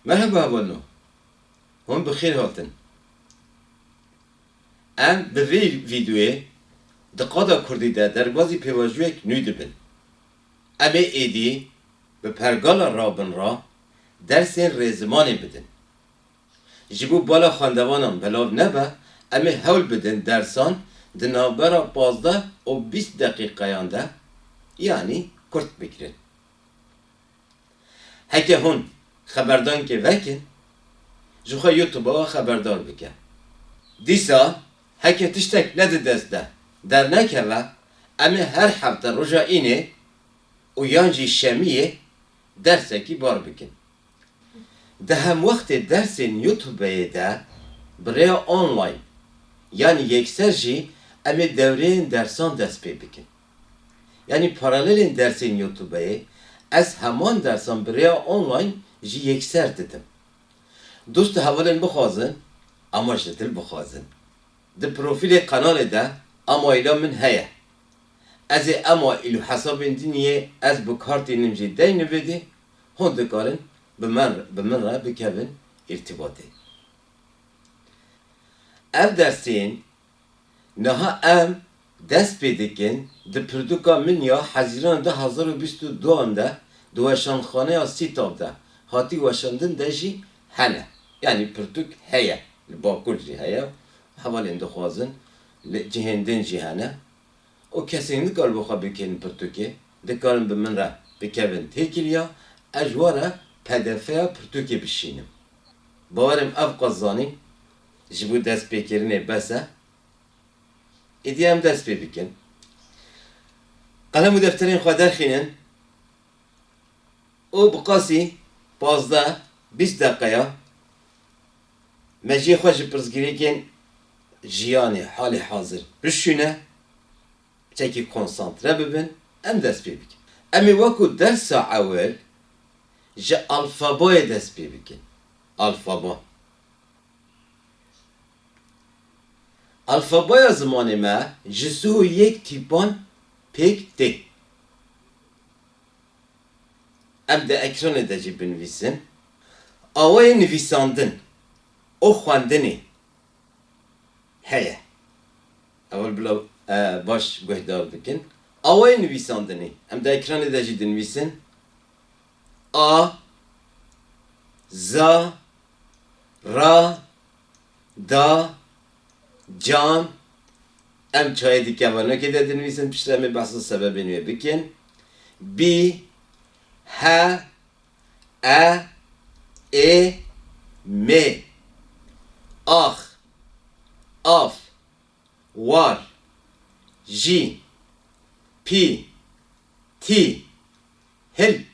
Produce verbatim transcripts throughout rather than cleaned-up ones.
Merheba hevalno. Hûn bi xêr hatin. Em bi vê vîdeoyê di qada kurdî de derbazî pêvajoyek nû dibin. Em ê êdî bi pergala rabinra dersên rêzimanê bidin. Ji bo bala xwendevanan belav nebe, em ê hewl bidin dersan di navbera pazdeh û bîst deqîqeyan de, yanî kurt bigirin. Heke hûn xeberdankê vekin, ji xwe YouTube-a we xeberdar bike. Dîsa heke tiştek ne di dest de dernekeve, em ê her hefte roja înê û yan jî şemiyê dersekî bar bikin. Di hemwextê dersên YouTube-ê de bi rêya online, yanî yekser jî em ê dewreyên dersan dest pê bikin. Yanî paralelên dersên YouTube-ê ez heman dersan bi rêya online jî yekser didim. Dost û hevalên bixwazin, ama ji dil bixwazin. Di profîlê qenalê de emaîla min heye. Ez ê emaîl û hesabên din yê ez bi kar tînim jî deynim vêdê, hûn dikarin bi min, bi min re bikevin îrtibatê. Ev dersên niha em dest pê dikin, di pirtûka min ya Hezîrana du hezar û bîst û duan de di weşanxaneya Sîtav de hatî weşandin de jî hene. Yanî pirtûk heye, li Bakur jî heye. Hevalên dixwazin, li cihên din jî hene. Û kesên nikar bi xwe bikên pirtûkê, dikarin bi min re bikevin têkiliya, ez ji wan re P D F ya pirtûkê bişînim. Bawerim ev qas zanîn ji bo destpêkirinê bes e. Êdî em dest pê bikin. Qelem û defterên xwe derxînin. Û bi qasî pazdeh bîst deqeya mejiyê xwe ji pirsgirêkên jiyanê halê hazir bişûne, çekî konsantre bibin, em dest pê bikin. Em ê wekû dersa ewil ji alfabayê dest pê bikin. Alfaba. Alfabaya zimanê me ji sih û yek tîpan pêk tê. Em di ekranê de jî binivîsin. Awayê nivîsandin û xwendinê heye. Ewil bila, e, baş guhdar bikin. Awayê nivîsandinê. Em di ekranê de jî dinivîsin. A, za, ra, da, can. Em çayê di kevanokê de dinivîsin, piştre em ê behsa sebebên wê bikin. Bî, he, e, ê, mê. Ax, af, war, jî, pî, tî, hil,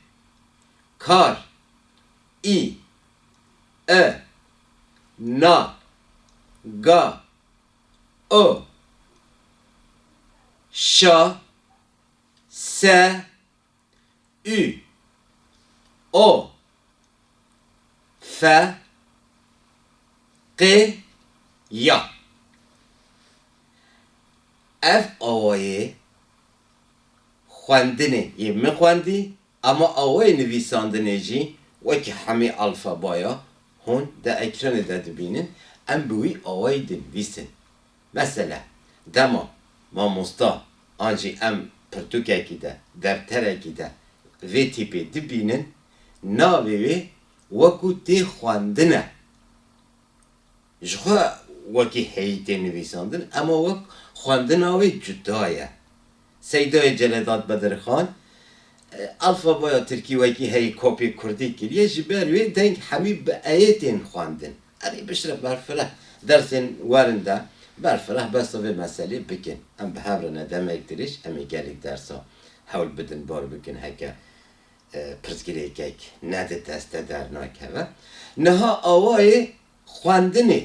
kar, î, e, na, ga, o, şa, se, û, o, fe, qê, ya. Ev awayê xwendinê yê min xwendî, ama awayê nivîsandinê jî wekî hemî alfabaya hûn di ekranê de dibînin, em bi wî awayî dinivîsin. Mesele, dema mamosta an jî em pirtûkekî de, defterekî de vê tîpê dibînin, navê wê wekû tê xwendin e. Ji xwe wekî heyî tê nivîsandin, ema wek xwendina wê cuda ye. Seydayê Celedat Bedirxan, e, alfabaya tirkî wekî heyî kopyê kurdî kiriye, ji ber wê deng hemî bi eyê tên xwendin. Erê bişire berfireh dersên werin de berfireh behsa vê meselê bikin. Em bi hev re ne demek dirêj, em ê gelek dersa hewl bidin bar bikin heke, e, pirsgirêkek ne di dest de dernakeve. Niha awayê xwendinê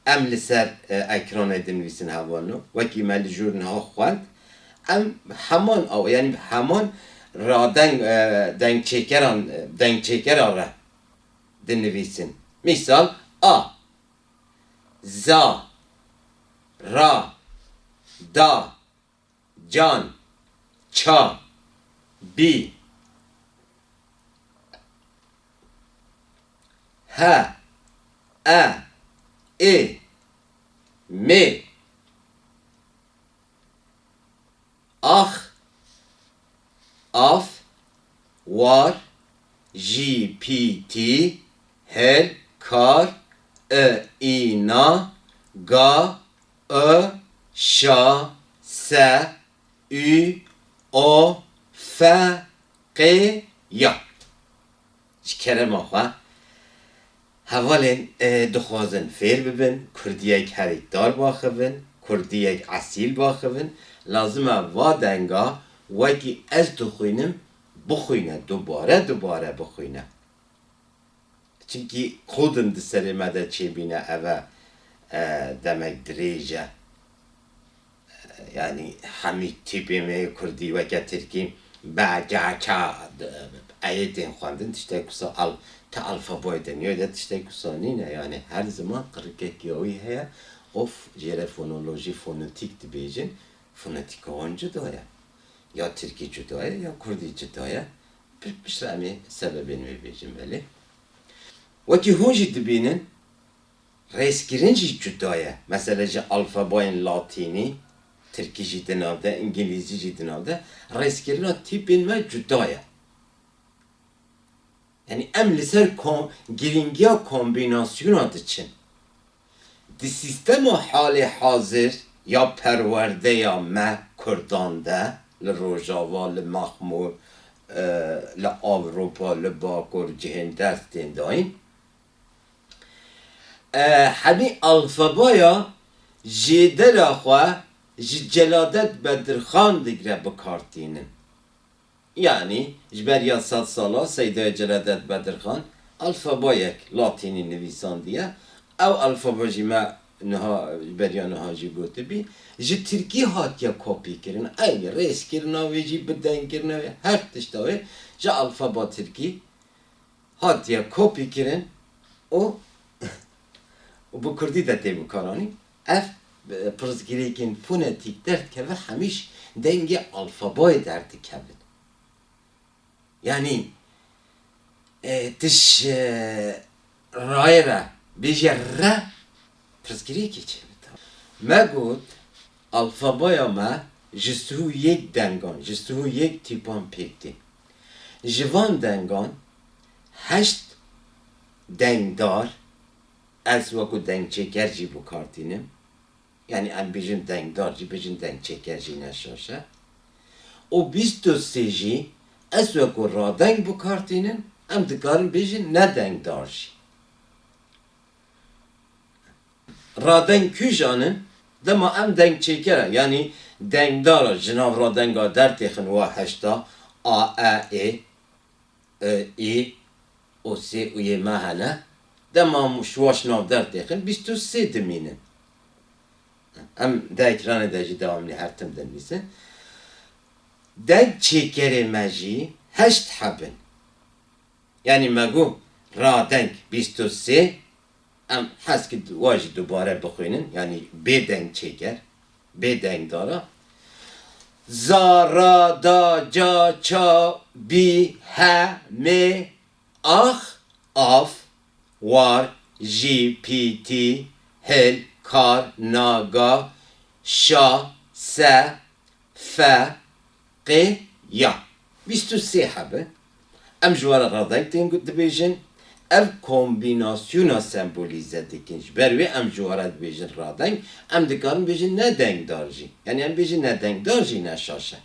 em li ser, e, ekranê dinivîsin hevalno. Wekî me li jûr niha xwend. Em heman awa, yanî heman radeng, e, dengçêkeran, e, dengçêkera re dinivîsin. Mîsal, a, za, ra, da, can, ça, bî. He, e, ê, mê, ax, af, war, jî, pî, tî, hil, kar, i, î, na, ga, i, şa, se, û, o, fe, qê, ya. Ji kerema xwe, hevalên, e, dixwazin fêr bibin, kurdiyek herî dar baxivin, kurdiyek esîl baxivin, lazim e va denga wekî ez dixwînim, bixwîne, dubare, dubare bixwîne. Çimkî kodin di serê me de çêbîne, ev e, e, demek dirêj e. E, yanî hemî tîpê me yê kurdî weke tirkî be, ke, ke, e, eyê tên xwendin, tiştek wisa al-, ti alfabayê dinyayê de tiştek wisa nîne. Yanî her ziman qirikek ya wî heye. Of, jê re fonolojî, fonetîk dibêjin. Fonetîka wan cuda ye. Ya tirkî cuda ye, ya kurdî cuda ye. Pir-, piştre em ê sebebên wê bêjin belê. Wekî hûn jî dibînin, rêzkirin jî cuda ye. Mesela ji alfabayên latînî, tirkî jî di nav de, îngilîzî jî di nav de, rêzkirina tîpên me cuda ye. Yanî em li ser kom-, girîngiya kombînasyona diçin. Di sîstema halê hazir ya perwerdeya me kurdan de, li Rojava, li Mexmûr, e, li Ewropa, li Bakur, cihên dest tên dayîn, e, hemî alfabaya jêdera xwe ji Celadet Bedirxan digre bikartînin. Yanî, ji ber ya sed sala Seydayê Celadet Bedirxan alfabayek latînî nivîsandiye. Ew alfaba jî me niha, ji beriya niha jî gotibî, ji tirkî hatiye kopî kirin. Eynî rêzkirina wê jî, bidengkirina wê, her tişta wê ji alfaba tirkî hatiye kopî kirin û, û bi kurdî de tê bikaranîn. Ev, e, pirsgirêkên fonetîk derdikeve, hemî ji dengê alfabayê derdikevin. Yanî, e, tu ji, e, rayê re bêje re, pirsgirêkê çêbite. Me got, alfabaya me ji sih û yek dengan, ji sih û yek tîpan pêk tê. Ji van dengan heşt dengdar, ez wekû dengçêker jî bi kar tînim. Yanî em bêjin dengdar jî, bêjin dengçêker jî ne şaş e. Û bîst û sê jî ez wekû radeng bi kar tînim, em dikarin bêjin nedengdar jî. Radeng kîjan in? Dema em dengçêker e, yanî dengdar e, ji nav radenga dertêxin wa heşta, a, e, ê, e, î û sê û yê me hene. Dema em ji wa ji nav dertêxin, bîst û sê dimînin. Em di ekranê de jî dewamlî her tim dinivîsin. Dengçêkerê me jî heşt heb in. Yanî me got radeng bîst û sê, em hez kir wa jî dubare bixwînin, yanî bê dengçêker, bê dengdar a. Za, ra, da, ca, ça, bî, he, mê, ax, af, war, jî, pî, tî, hil, kar, na, ga, şa, se, fe, qê, ya. Bîst û sê heb e. Em ji we re radeng tên gu-, dibêjin. Ev kombînasyona sembolîze dikin. Ji ber wê em ji we re dibêjin radeng. Em dikarin bêjin nedengdar jî. Yanî em bêjin nedengdar jî ne şaş e.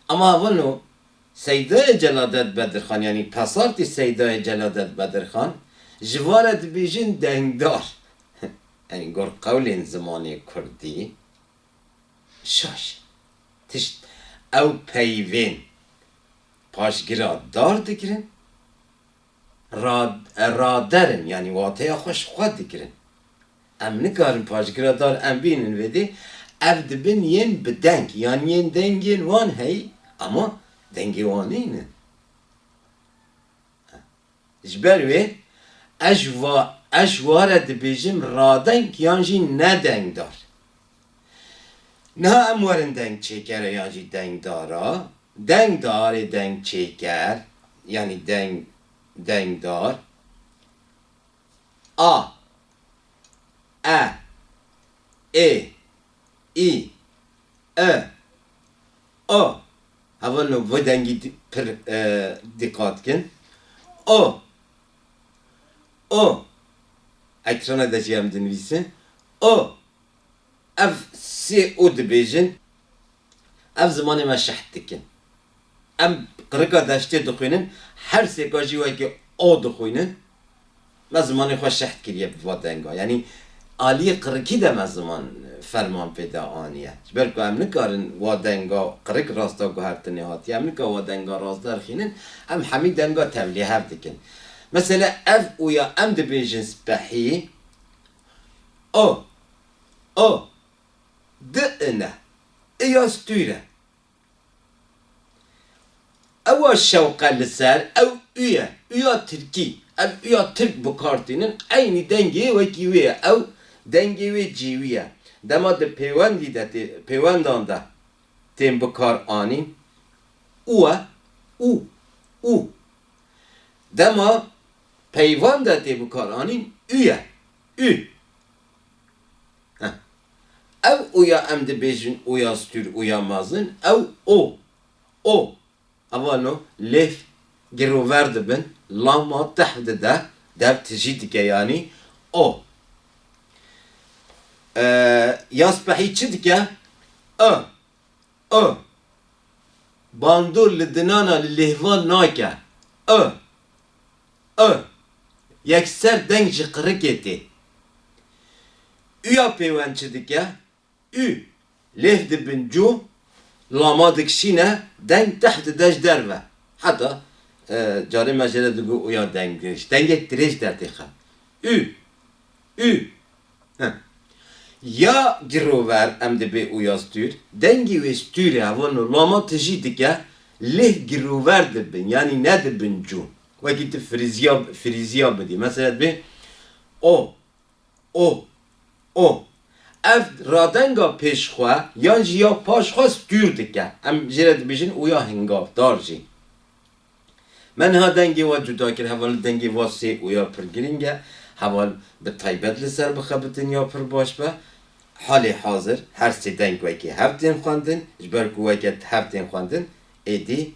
Ama vano Seydayê Celadet Bedirxan, yanî pesartî Seydayê Celadet Bedirxan, ji va re dibêjin dengdar. Yanî gor qewlên zimanê kurdî şaş. Tişt ew peyvên paşgira dar digirin, ra-, raderin, yanî wateya xwe ji xwe digirin. Em nikarin paşgira dar em bînin vêdê, ev dibin yên bi deng, yan yên dengên wan heyî, ama dengê wan nînin. Ji ber wê ez ji va-, ez ji wa re dibêjim radeng yan jî nedengdar. Niha em werin dengçêkere yan jî dengdara. Dengdarê dengçêker, yanî deng, dengdar. A, e, ê, î, i, o. Hevalno, vê dengî di-, pir, e, dîqat kin. O, o. Ekrana de jî em dinivîsin. O. Ev sê o dibêjin. Ev zimanê me şeht dikin. Em qirika deştê dixwînin, her sêka jî wekî o dixwînin. Me zimanê xwe şeht kiriye bi va denga. Yanî aliyê qirikî de me ziman ferman pê de aniye. Ji ber ku em nikarin wa denga qirik rasta guhertinê hatiye. Em nika wa denga rast derxînin, em hemî denga tevlî hev dikin. Mesela ev uya em dibêjin spehî, o, o, di ine, iya stûr e. Ewa şewqe li ser ew û ye. Ûya tirkî. Ev ûya tirk bi kar tînin. Eynî dengê wekî wê ye. Ew dengê wê cêwî ye. Dema di pêwendî de tê, pêwendan de tên bi kar anîn. Û e. Û. Û. Dema peyvan de tê bi kar anîn. Û ye. Û. Heh. Ev ûya em dibêjin ûya stûr, ûya mezin, ew o. O. Hevalno, lêv girover dibin, lama tev dide, dev tijî dike, yanî o. Ee, ya spehî çi dike? I. I. Bandor li dinana li lêvan nake. I. I. Yekser deng ji qirikê tê. Uya pêwend çi dike? Û. Lêv dibin cû, lama dikişîne, deng tev dide ji derve. Heta, e, carê me jê re digo uya deng dirêj. Dengek dirêj dertêxe. Û. Û. Heh. Ya girover em dibê û ya stûr. Dengê wê stûr e, hevalno, lama tijî dike, lêv girover dibin, yanî nedibin cû. Wekî tu firîziya, firîziya bidî. Mesela dibê o, o, o. Ev radenga pêşxwe yan jî ya paşxwe stûr dike. Em jê re dibêjin û ya hingav, dar jî. Me niha dengê wa cuda kir, heval dengê wa sê û ya pir girîng e. Heval bi taybet li ser bixebitin ya pir baş be. Halê hazir her sê deng wekî hev tên xwendin, ji ber ku weke hev tên xwendin, êdî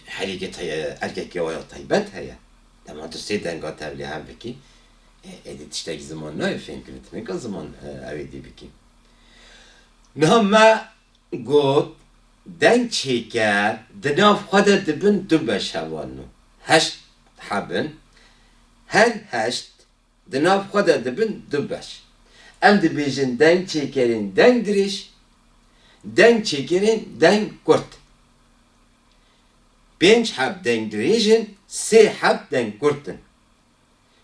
her yekê tay-, erkekê wa ya taybet heye. Dema tu sê denga tevlî hev bikî, ê-, êdî tiştekî ziman nayê fêm kirin, tu neka ziman, e, ew êdî bikî. Niha me got, deng çêker di nav xwe de dibin du beş hevalno. Heşt hebin. Her heşt di nav xwe de dibin du beş. Em dibêjin deng çêkerên deng dirêj, deng çêkerên deng kurt. Pênc heb deng dirêj in, sê heb deng kurt in.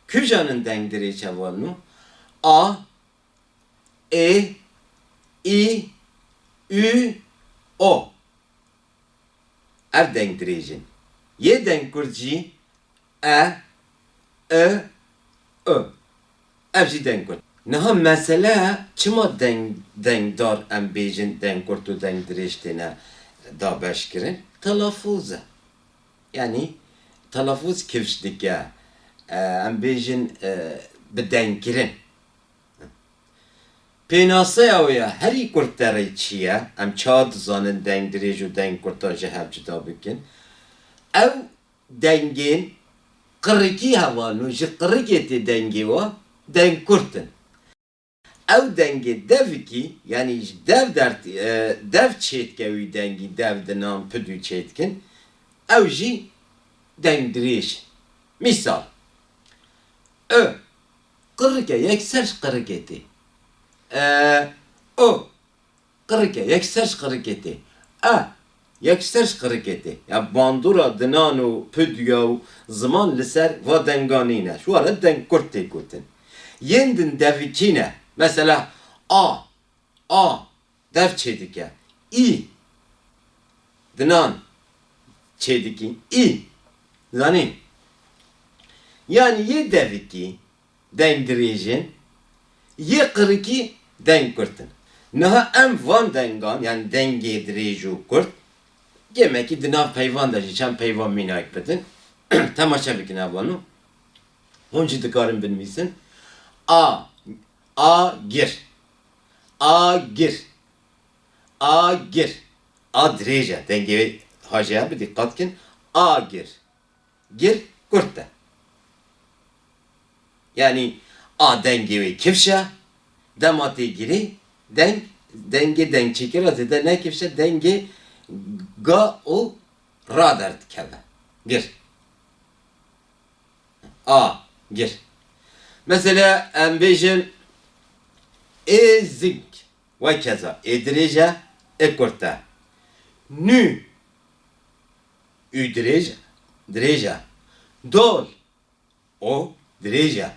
Kîjan in deng dirêj hevalno? A, ê, î, û, o. Ev deng dirêj in. Yê deng kurt jî e, i, u. Ev jî deng kurt. Niha mesele çima deng, dengdar em bêjin deng kurt û deng dirêj têne dabeşkirin? Telafûz e. Yanî telafûz kifş dike. E, em bêjin, e, bi dengkirin. Pênaseya wê ya herî kurterê çi ye? Em çawa dizanin deng dirêj û deng kurta ji hev cuda bikin? Ew dengên qirikî hevalno, ji qirikê tê dengê wa, deng kurt in. Ew dengê devikî, yanî ji dev dertî, e, dev çêdike wî dengî, dev dinan pidû çêdikin, ew jî deng dirêj. Mîsal, i, qirike, yekser ji qirikê tê. E, o, qirike, yekser ji qirikê tê. E, yekser ji qirikê tê. Ya bandora dinan û pidûya û ziman li ser va dengan nîne. Ji wan re deng kurt tê gotin. Yên din devikî ne. Mesela a, a, dev çêdike. Î, dinan çêdikî. Î, zanî? Yanî yê devikî deng dirêj in, yê qirikî deng kurt in. Niha em van dengan, yanî dengê dirêj û kurt, gemekî di nav peyvan de jî çend peyva mînak bidin, Temaşe bikin hevalno. Hûn jî dikarin binivîsin. A, a, gir. A, gir. A, gir. A dirêj e. Dengê wê hajê hebe, dîqat kin. A, gir. Gir kurt e. Yanî a dengê wê kifş e, dema tê girê, deng, dengê dengçêkira zêde ne kifş e, dengê ga û ra derdikeve. Gir. A, gir. Mesela em bêjin êzing, wekeza ê dirêj e, ê kurt e. Nû, û dirêj e, dirêj e. Dol, o dirêj e.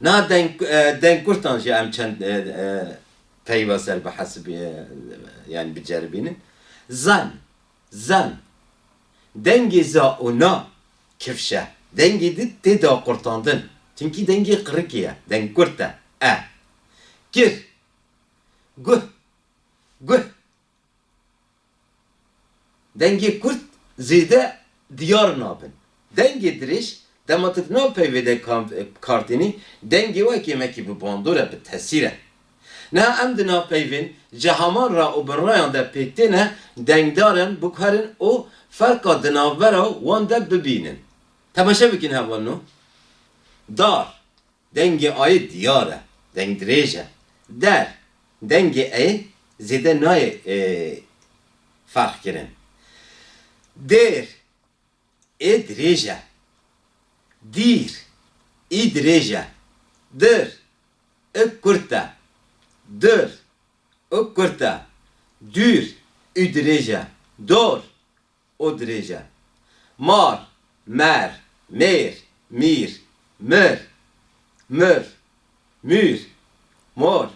Niha deng, e, deng kurtan jî em çend, e, e, peyva ser bihesibî, e, yanî biceribînin. Zan, zan. Dengê za û na kifş e. Dengê di tê daqurtandin. Çimkî dengê qirikê ye. Deng kurt e. E. Kir. Guh. Guh. Dengê kurt zêde diyar nabin. Dengê dirêj, dema tu di nav peyvê de kam-, kar tînî, dengê wê kêmekî bi bandor e, bi tesîr e. Niha em di nav peyvên ji heman ra û bi rayan de pêk têne, dengdar in, bikarin û ferqa di navbera wan de bibînin. Temaşe bikin hevalno. Dar. Dengê ayê diyar e. Deng dirêj e. Der. Dengê eyê zêde nayê, e, ferq kirin. Dêr. Ê dirêj e. Dîr. Î dirêj e. Dir. Ik kurt e. Dir. Ik kurt e. Dûr. Û dirêj e. Dor. O dirêj e. Mar, mer, mêr, mîr, mir, mir, mûr, mor.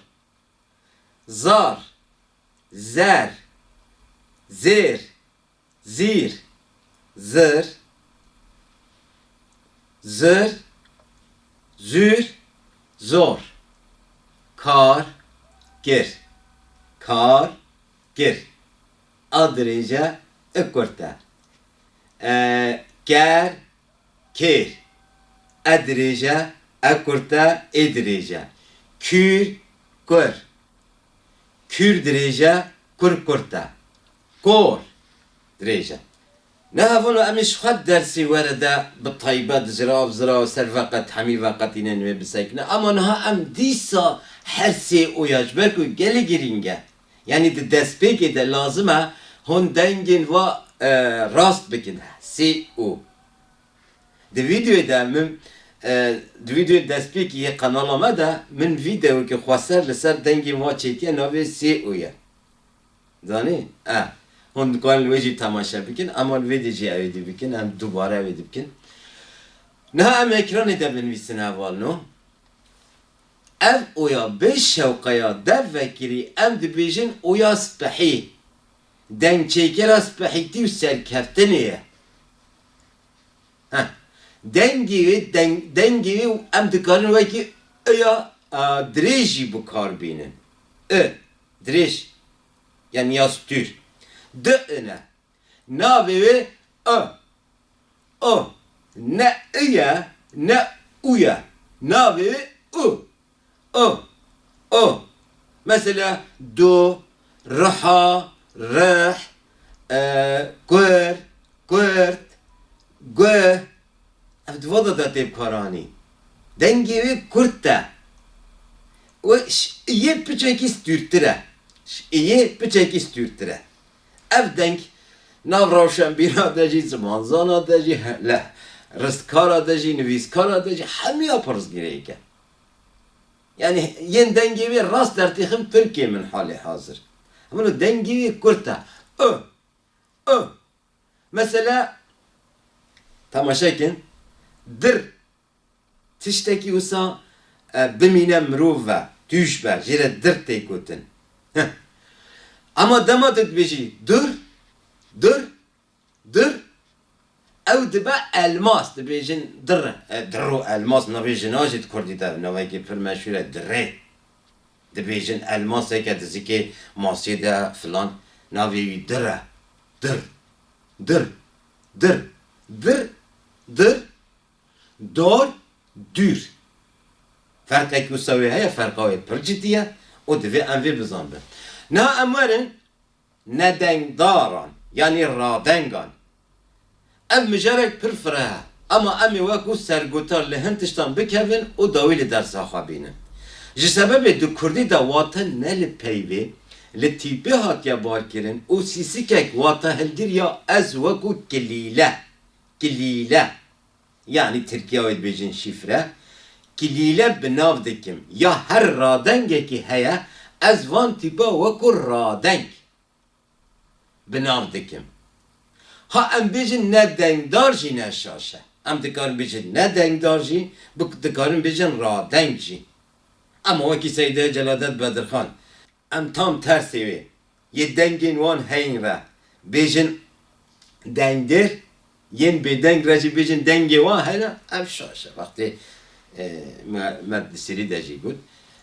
Zar, zer, zêr, zîr, zir, zir, zûr, zor. Kar, kir. Kar, kir. A dirêj e, i kurt e. E, ker, kêr. E dirêj e, e kurt e, ê dirêj e. Kûr, kur. Kûr dirêj e, kur kurt e. Kor dirêj e. Ne hevalno em ê ji xwe dersê were de bi taybet zirav zirav ser veqet hemî veqetînên wê bisekine. Ama niha em dîsa her sê oya ji ber ku gelê girîng e. Yanî di destpêkê de lazim e hûn dengên va, e, rast bikin. Sê û. Di vîdeoyê de min, e, di vîdeoyê destpêkî yê qenala me de min vîdeoyekê xweser li ser dengên va çêkiye navê sê û ye. Zanî? E. Hûn dikarin li wê jî temaşe bikin, ama li vê de jî ew êdî bikin, em dubare ew êdî bikin. Niha em ekranê de binivîsin hevalno. Ev oya bi şewqeya dev vekirî em dibêjin oya spehî. Dengçêkera spehîtî û serkeftinê ye. Heh. Dengê wê, deng-, dengê wê em dikarin wekî i ya, a, dirêj jî bi kar bînin. I, dirêj. Yanî ya stûr. Di i ne. Navê wê i. O. Ne i ye, ne u ye. Navê wê u. O. O. Mesela do, riha, rih, e, kur, kurt, guh. Ev di vada de tê bikaranî. Dengê wê kurt e. Û ş-, yê piçekî stûrtir e. Ş-, yê piçekî stûrtir e. Ev deng nav rewşenbîra de jî, zimanzana de jî, he-, le-, ristkara de jî, nivîskara de jî hemiya pirsgirêk e. Yanî yên dengê wê rast dertîxin pir kêm in halê hazir. Hemû dengê wê kurt e. I, i. Mesela, temaşe kin, dir. Tiştekî wisa, e, bimîne mirov ve, tûj be, jê re dir tê gotin. Heh. Ama dema tu dibêjî dur, dur, dur, ew dibe elmas, dibêjin dir, e, dir û elmas, navê jina jî di kurdî de navekî pir meşhûr e, dirê. Dibêjin elmaseke di zikê masê de filan, navê wî dir e. Dir. Dir. Dir. Dir, dir, dor, dûr. Ferqek wisa wê heye, ferqa wê pir cidî ye û divê em vê bizanibin. Niha em werin nedengdaran, yanî radengan. Ev mijarek pir fireh e, ema em ê wekû sergotar li hin tiştan bikevin û dawî li dersa xwe bînin. Ji sebebê di kurdî de wate ne li peyvê, li tîpê hatiye barkirin û sîsikek wate hilgir ya ez wekû kilîle, kilîle, yanî tirkiya wê dibêjin şîfre, kilîle bi nav dikim. Ya her radengekî heye, ez van tîpa wekû radeng bi nav dikim. Ha em bêjin nedengdar jî ne şaş e. Em dikarin bêjin nedengdar jî, bi-, dikarin bêjin radeng jî. Ema wekî Seyde Celadet Bedirxan, em tam tersê wê yê dengên wan heyîn re bêjin dengdir, yên bêdeng re jî bêjin dengê wan hene, ev şaş e. Wextê, e, me, me di serî de jî got,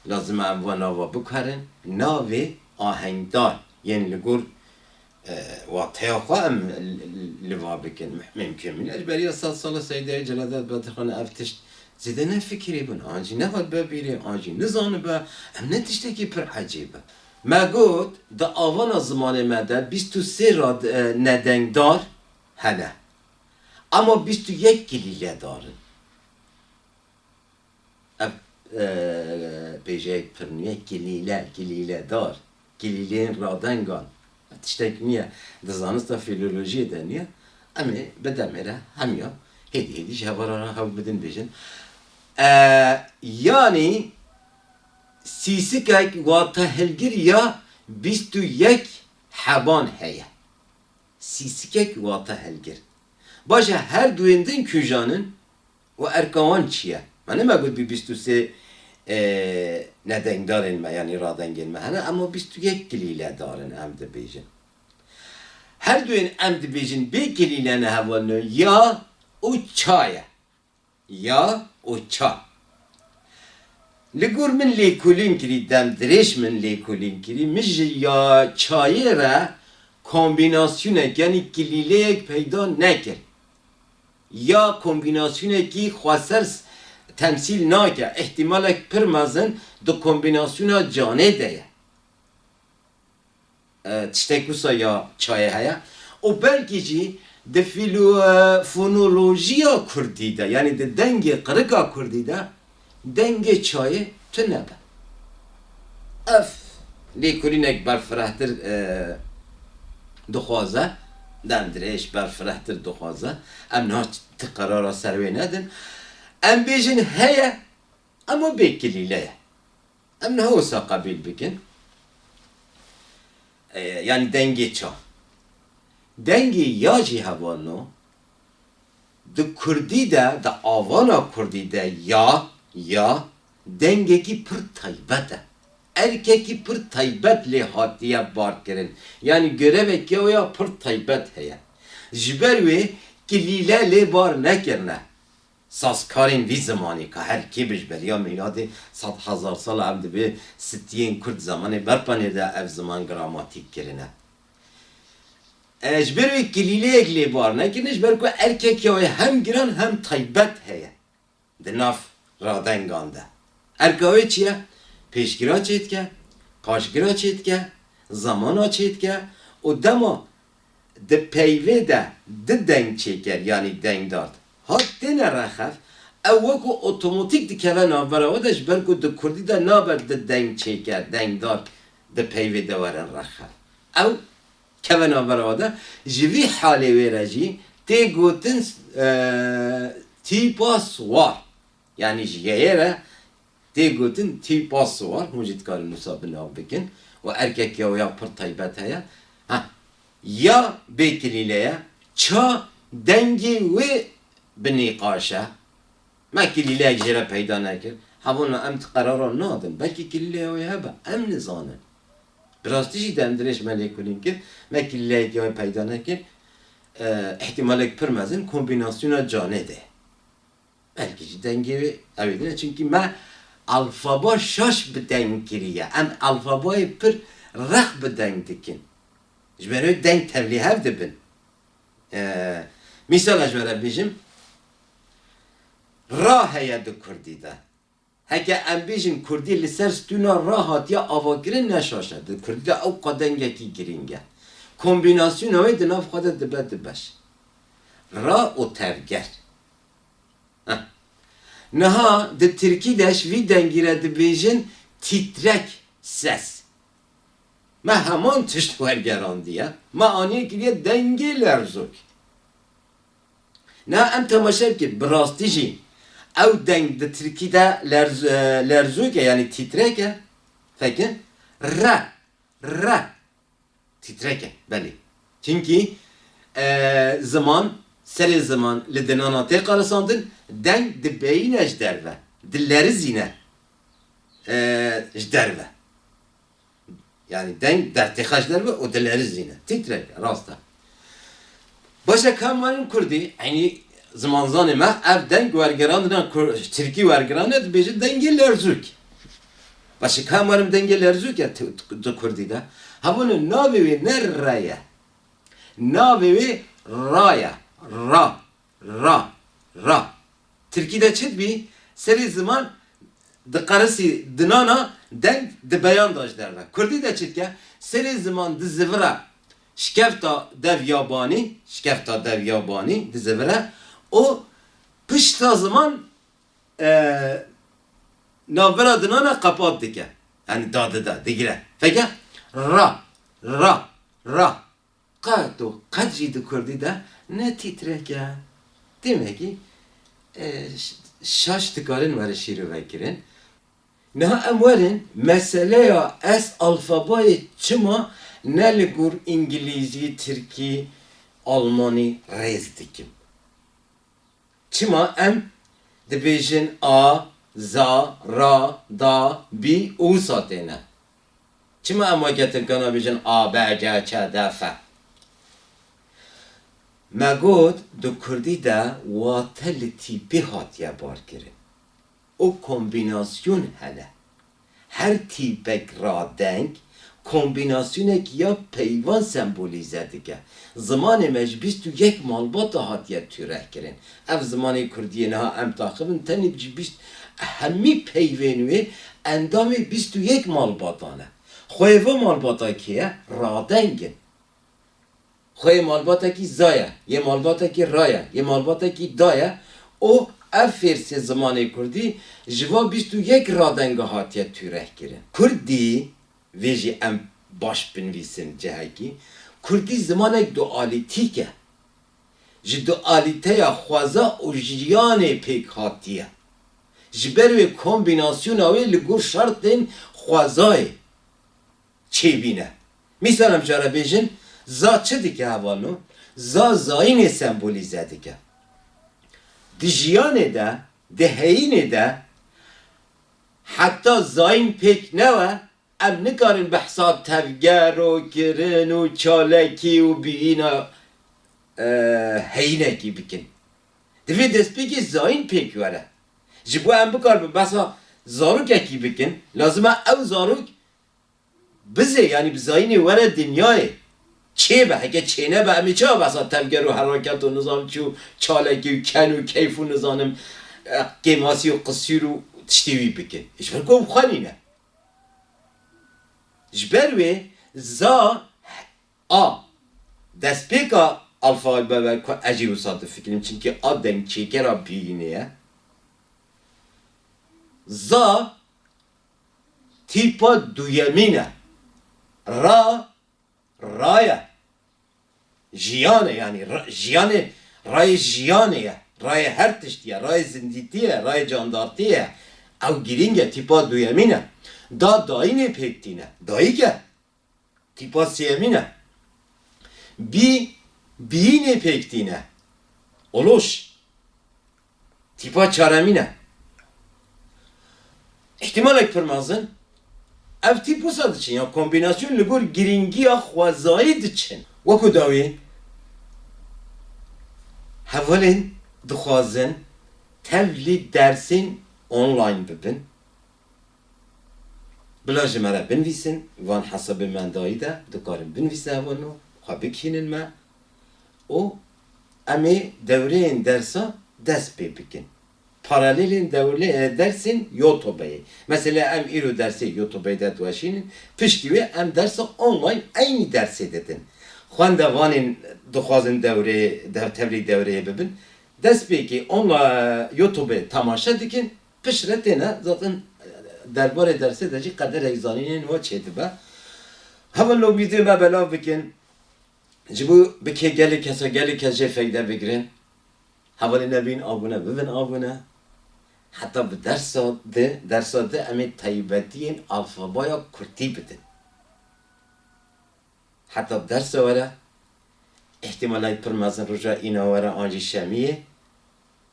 lazim e em van nava biguherin, navê ahengdar yên li gor, e, wateya xwe em li, li, li va bikin. Mimkun bûne ji beriya sed sala Seydê Celadet Bedirxan ev tişt zêde nefikirîbûn, an jî nehat be bîrê, an jî nizanibe, em ne tiştekî pir ecêb e. Me got, di avana zimanê me de bîst û sê rad-, e, nedengdar hene. Ama bîst û yek kilîledar in. Ev, e, pêjeyek pir nû ye, kilîle, kilîledar. Kilîleyên radengan. Tiştek nîye. Di zanista fîlolojiyê de nîye. Em ê bi demê re hemiya hêdî hêdî ji hevala re hewl bidin bêjin. E, yanî sîsikek wate hilgir ya bîst û yek heban heye. Sîsikek wate hilgir. Baş e, her duyên din kîjan in û erka wan çi ye? Me nema got bî bîst û sê, e, nedengdarên me, yanî radengên me hene, ema bîst û yek kilîledar in, em dibêjin. Her duyên em dibêjin bê kilîle ne hevalno, ya û ça ye. Ya û ça. Li gor min lêkolîn kirî, dem dirêj min lêkolîn kirî, min ji ya çayê re kombînasyonek, yanî kilîleyek peyda nekir. Ya kombînasyonekî xweser s-, temsîl nake, îhtîmalek pir mezin di kombînasyona canê de ye. E, tiştek wisa ya çayê heye. Û belkî jî di fîlo-, e, fonolojiya kurdî de, yanî di dengê qirika kurdî de dengê çayê tune be. Ev lêkolînek berfirehtir, e, dixwaze, dem dirêj berfirehtir dixwaze. Em niha ti qerara ser wê nedin. Em bêjin heye, ema bê kilîle ye. Em niha wisa qebîl bikin. E, yanî dengê ça. Dengê ya jî hevalno, di kurdî de, di avana kurdî de ya, ya, dengekî pir taybet e. Erkekî pir taybet lê hatiye barkirin. Yanî görevek ya wê ya pir taybet heye. Ji ber wê kilîle lê bar nekirine. Sazkarên vî zimanî ka her kê bi ji beriya mîladê sed hezar sal em dibê stiyên kurd zemanê berpanê de ev ziman gramatîk kirine. E, ji ber wê kilîleyek lê bar nekirine, ji ber ku erkekiya wê hem giran hem taybet heye di nav radengan de. Erka wê çi ye? Pêşgira çêdike, paşgira çêdike, zamana çêdike û dema di peyvê de di deng çêker, yanî dengdar hat têne rexev, ew wekû otomatîk dikeve navbera we de, ji ber ku di kurdî de nabe di deng çêker, dengdar di peyvê de werin rexev. Ew keve navbera we de, ji vî halê wê re jî tê gotin, e, tîpa siwar. Yanî ji yeyê re tê gotin tîpa siwar, hûn jî dikarin wisa bi nav bikin. Û erkekiya wê ya pir taybet heye. Ha, ya bê kilîle ye, ça dengê wê bi nîqaş e. Me kilîleyek jê re peyda nekir. Hevalno em di qerara nadin. Belkî kilîleya wê hebe. Em nizanin. Bi rastî jî dem dirêj me lêkolîn kir. Me kilîleyek ya wê peyda nekir. E, îhtîmalek pir mezin kombînasyona canê de. Belkî jî dengê wê ew ê din e, çimkî me alfaba şaş bi deng kiriye. Em alfabayê pir rex bi deng dikin. Ji ber wê deng tevlî hev dibin. E, Mîsal ez ji we re bêjim, ra heye di kurdî de. Heke em bêjin kurdî li ser stûna ra hatiye avakirin, ne şaş e. Di kurdî de ewqas dengekî girîng e. Kombînasyona wê di nav xwe de dibe du beş. Ra û tevger. Heh. Niha di tirkî de ji vî dengî re dibêjin tîtrek, ses. Me heman tişt wergerandiye. Me aniye kiriye dengê lerzok. Na em temaşe bike, bi rastî jî ew deng di tirkî de lerz-, e, lerzok e, yanî tîtrek e. Fekin. Re. Re. Tîtrek e, belê. Çimkî, e, ziman, serê ziman li dinana tê qerisandin, deng dibeyîne ji derve, dilerizîne, e, ji derve. Yanî deng dertêxe ji derve û dilerizîne. Tîtrek e, rast e. Baş e, ka em werin kurdî, eynî zimanzanê me ev deng wergerandina kur-, tirkî wergerandine, dibêje dengê lerzûk. Baş e, ka em werin dengê lerzûk e ti-, di kurdî de. Hevalno, navê wê ne re ye. Navê wê ra ye. Ra. Ra, ra. Tirkî de çi dibî? Serê ziman diqerisî dinana, deng di beyan de ji derve. Kurdî de çi dike? Serê ziman dizivire şikefta dev ya banî, şikefta dev ya banî dizivire û pişta ziman, e, navbera dinana qepat dike. Yanî dadide, digire. Feke ra, ra, ra. Qet û qet jî di kurdî de ne tîtrek e. Demekî, e, ş-, şaş dikarin were şîrove kirin. Niha em werin meseleya ez alfabayê çima ne li gor îngilîzî, tirkî, almanî rêz dikim. Çima em dibêjin a, za, ra, da, bî û wisa têne? Çima em weke tirkan nabêjin a, b, c, ç, d, f? Me got, di kurdî de wate li tîpê hatiye barkirin û kombînasyon hene. Her tîpek radeng kombînasyonek ya peyvan sembolîze dike. Zimanê me ji bîst û yek malbata hatiye tûrehkirin. Ev zimanê kurdî yê niha em taxibin tenê ji bîst, hemî peyvên wê endamê bîst û yek malbatan e. Xweyê va malbata kê ye? Radeng in. Xweyê malbatekî za ye, yê malbatekî ra ye, yê malbatekî da ye û ev fêrsê zimanê kurdî ji va bîst û yek radenga hatiye tûrehkirin. Kurdî, vê jî em baş binivîsin cihekî, kurdî zimanek dualîtîk e. Ji dualîteya xweza û jiyanê pêk hatiye. Ji ber wê kombînasyona wê li gor şertên xwezayê çêbîne. Mîsal em jare bêjin, za çi dike hevalno? Za zayînê sembolîze dike. Di jiyanê de, di heyînê de heta zayîn pêk newe, em nikarin behsa tevgerokirin û çalekî û bîyîna, e, heyînekî bikin. Divê destpêkê zayîn pêk were. Ji bo em bikaribin behsa zarokekî bikin, lazim e ew zarok bizê, yanî bi zayînê were dinyayê. Çêbe, heke çênebe, em ê çawa behsa tevger û heraket û nizam çi û çalekî û ken û keyf û nizanim, e, kêmasî û qisûr û tiştê wî bikin? Ji ber ku ew bi xwe nîne. Ji ber wê za a destpêka alfabe be ku ez jî wisa difikirim, çimkî a dengçêkera bîyînê ye. Za tîpa duyemîn e. Ra, ra ye. Jiyan e, yanî ra-, jiyanê, rayê jiyanê ye. Rayê her tiştî ye. Rayê zindîtî ye, rayê candartî ye. Ew girîng e, tîpa duyemîn e. Da dayînê pêk tîne. Dayîk e. Tîpa sêyemîn e. Bî, bîyînê pêk tîne. Oloş. Tîpa çaremîn e. Îhtimalek pir mezin, ev tîp wisa diçin ya kombînasyon li gor girîngiya xwezayî diçin. Wekî dawî, hevalên dixwazin tevlî dersên online bibin. Bila ji me re binivîsin, van hesabê me dayî de, dikarin binivîsin hevalno, xwe bikînin me û Em ê dewreyên dersa dest pê bikin. Paralelên dewle-, dersên YouTube'yê. Mesela em îro dersê YouTube'yê de diweşînin, piştî wê em dersa online eynî dersê didin. Xwendevanên dixwazin dewrê, dev-, tevlî dewreyê bibin, destpêkê onla-, YouTube'ê temaşe dikin, piştre têne, zaten derbarê dersê de jî qederek zanînên we çêdibe. Hevalno vîdyoyê me belav bikin. Ji bo bikê gelê kesa, gelê kes jê feyde bigrin. Hevalên me bîn abone, bibin abone. Heta bi dersa di, dersa di em ê taybetiyên alfabaya kurtî bidin. Heta bi dersa were, îhtîmalay pir mezin roja îna were an jî şemiyê,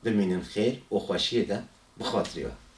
bimînin xêr û xweşiyê de, bi xatirê we.